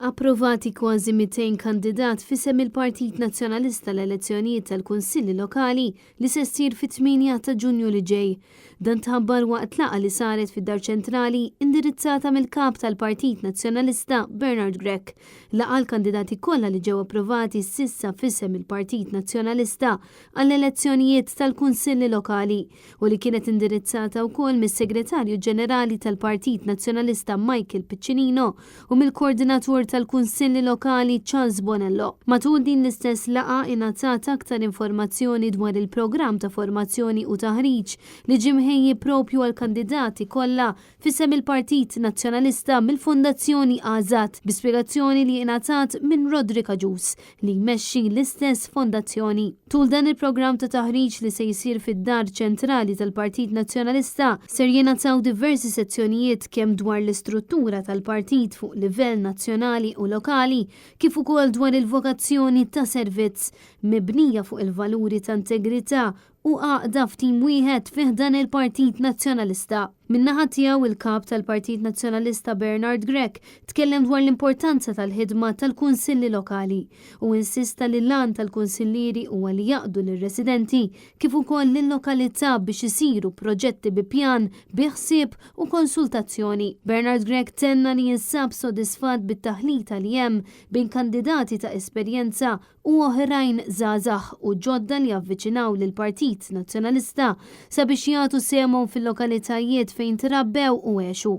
Approvati kważi 200 kandidat f'isem il-Partit Nazzjonalista l-elezzjonijiet tal-Kunsilli Lokali li se ssir fit-8 ta' Ġunju li ġej. Dan tħabbar waqt laqgħa li saret fid-Dar Ċentrali indirizzata mill-Kap tal-Partit Nazzjonalista Bernard Grech. Laqgħa l-kandidati kollha li ġew approvati s'issa f'isem il-Partit Nazzjonalista għall-elezzjonijiet tal-Kunsilli Lokali u li kienet indirizzata wkoll mis-Segretarju Ġenerali tal-Partit Nazzjonalista Michael Piccinino u mill-Koordinatur tal-Kunsilli Lokali Charles Bonello. Matul din l-istess laqgħa ingħatat aktar informazzjoni dwar il-programm ta' formazzjoni u taħriġ li ġie mħejji proprju għall-kandidati kollha f'isem il-Partit Nazzjonalista mill-Fondazzjoni Għażat, bi spjegazzjoni li ingħatat minn Roderick Agius, li jmexxi l-istess fondazzjoni. Tul dan il-programm ta' taħriġ li se jsir fid-Dar Ċentrali tal-Partit Nazzjonalista ser jingħataw diversi sezzjonijiet kemm dwar l-istruttura tal-partit fuq livell nazzjonali u lokali kif ukoll dwar il-vokazzjoni ta' servizz mibnija fuq il-valuri ta' integrità u għaqda f'tim wieħed fi ħdan il-Partit Nazzjonalista. Min-naħa tiegħu, il-Kap tal-Partit Nazzjonalista Bernard Grech tkellem dwar l-importanza tal-ħidma tal-Kunsilli Lokali u insista li l-għan tal-Kunsillieri huwa li jaqdu lir-residenti kif ukoll lil-lokalità biex isiru proġetti bi pjan, bi ħsieb u konsultazzjoni. Bernard Grech tenna li jinsab sodisfatt bit-taħlita li hemm bejn kandidati ta' esperjenza u oħrajn żgħażagħ u ġodda li avviċinaw lill-Partit Nazzjonalista sabiex jagħtu sehemhom fil-lokalitajiet fejn trabbew u għexu.